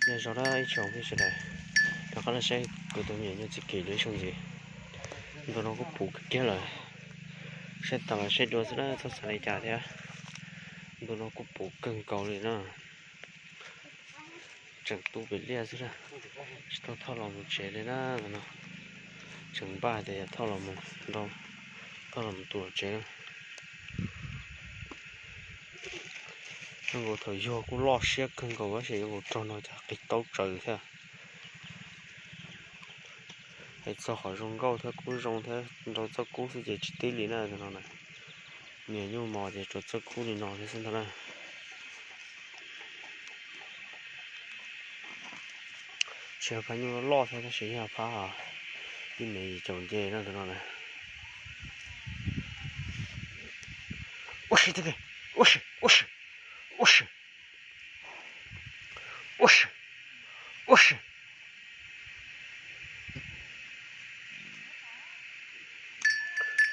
Nyob zoo na ib tsoom phooj ywg sawv daws, rov qab los saib kuv tus me nyuam nyuj txiv kim dua ib zaug ntxiv. Ntu no kuj puv kawg kiag lawm. Saib tas los saib dua xwb na, txhob xav li cas thiab. Ntu no kuj puv kawg nkaus li na. Tseem tu pem liaj xwb na, tsis tau thauj los mus tsev li na no. Tseem npaj tias yuav thauj los mus nrau, thauj los mus tu los tsev na. Zoo nkaus thaum yug kuj loj siab kawg nkaus tab sis zoo nkaus rog no cas qis taub tsaws thiab. Hais txog qhov zoo nkauj thiab kub zoo thiab nrau txoj kub xwb ces tsis tib li na no na. Niam nyuj mos ces tsuas txoj kub li no thiab xwb ntag na. Tsis yog phab nyuj loj loj thiab tab sis yog phab ib mev yim caum nce no na. Ua si, ua si, ua si, ua si, ua si, ua si.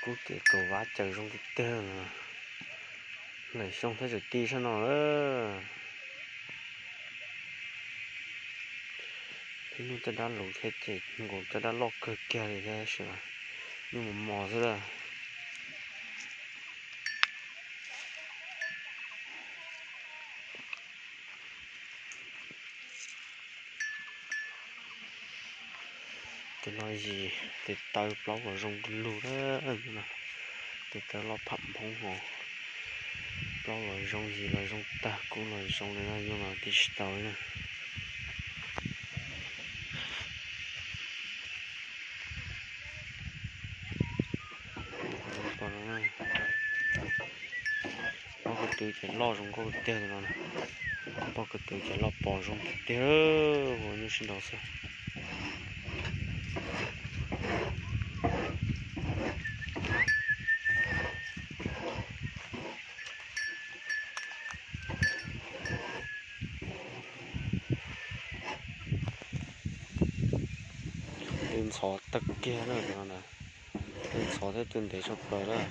Kub ces kaum vab caws zoo tiag tiag. Lawm xyoo thiab tseem ti sab no lawm. Twb nyuj caj dab luv thiab ces nkaus caj dab loj kawg kiag li thiab tab sis nyuj mos mos xwb lawm. Tus no yim tes taw plaub los zoo lug lug, tes taw loj pham phoob hos, plaub los zoo, yim los zoo tag, kub los zoo li no, nyuj mas tib tsis tau li na. Pob ko tw ces loj zoo nkauj tiag no. Pob ko tw ces loj pom zoo tiag tiag, ua nyuj sib nraus xwb. Twb ntxhov tag kiag lawm no na. Twb ntxhov thiab twb ntev tshaj plaws lawm.